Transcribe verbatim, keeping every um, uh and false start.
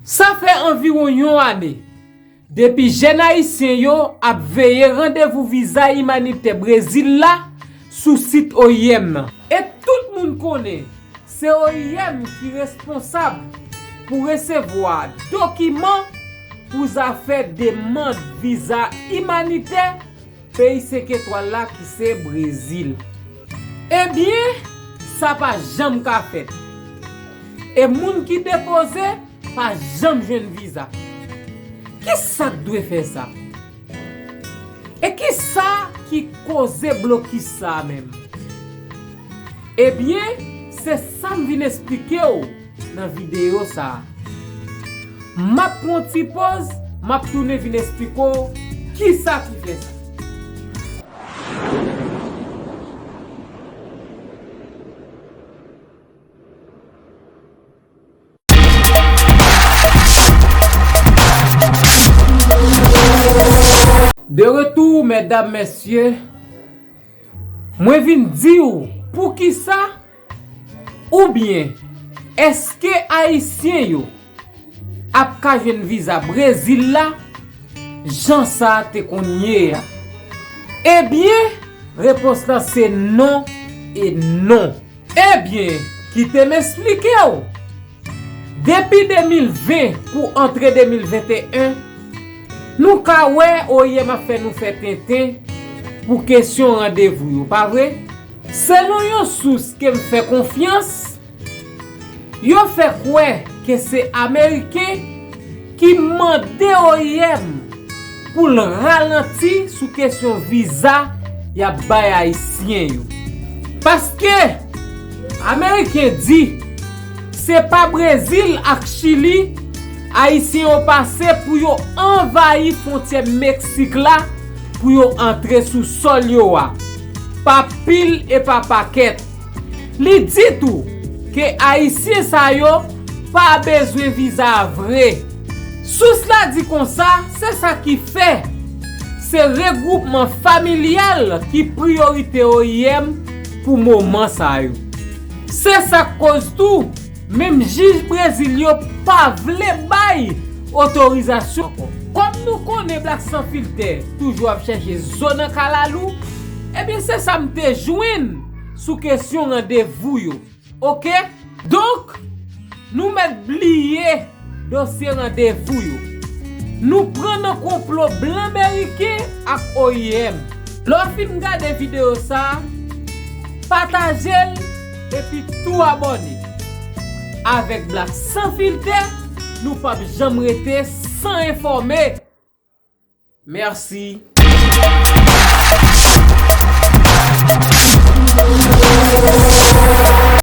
Sa fè anviwon yon ane depi jèn ayisyen yo ap veye randevou viza imanitè Brezil la sou sit O I M nan. E tout moun konnen se O I M ki responsab pou resevwa dokiman pou zafè demann viza imanitè peyi senk etwal la ki se Brezil. Ebyen, sa pa janm ka fèt. E moun ki depoze pa janm jwenn viza. Kisa k dwe fè sa? E kisa ki koze blokis sa a menm? Ebyen, se sa m vin esplike w nan videyo sa a. M ap pran yon ti poz, m ap tounen vin esplike w kisa ki fè sa. De retour, medam, mesye, mwen vin di w poukisa oubyen èske Ayisyen yo ap ka jwenn viza Brezil la jan sa te konn ye a? Ebyen, repons lan se non e non. Ebyen, kite m esplike w. Depi de mil ven pou antre de mil venteyen, nou ka wè O I M ap fè nou fè tenten pou kesyon randevou yo, pa vre? Selon yon sous ke m fè konfyans, yo fè kwè ke se Ameriken ki mande O I M pou l ralanti sou kesyon viza y ap bay Ayisyen yo. Paske Ameriken di se pa Brezil ak Chili Ayisyen yo pase pou yo anvayi fwontyè Meksik la pou yo antre sou sòl yo a, pa pil e pa pakèt. Li di tou ke Ayisyen sa yo pa bezwen viza a vre. Sous la di konsa, se sa ki fè se regwoupman familyal ki priyorite O I M pou moman sa yo. Se sa k koz tou, menm jij Brezil yo pa vle bay otorizasyon ankò. Kòm nou konnen Black San Filtè toujou ap chèche zo nan kalalou, ebyen se sa m te jwenn sou kesyon randevou yo. Oke? Donk, nou mèt bliye dosye randevou yo. Nou pran nan konplo blan meriken ak O I M. Lè w fin gade videyo sa a, pataje l epi tou abòne. Avèk Black San Filtè, nou p ap janm rete san enfòme. Mèsi.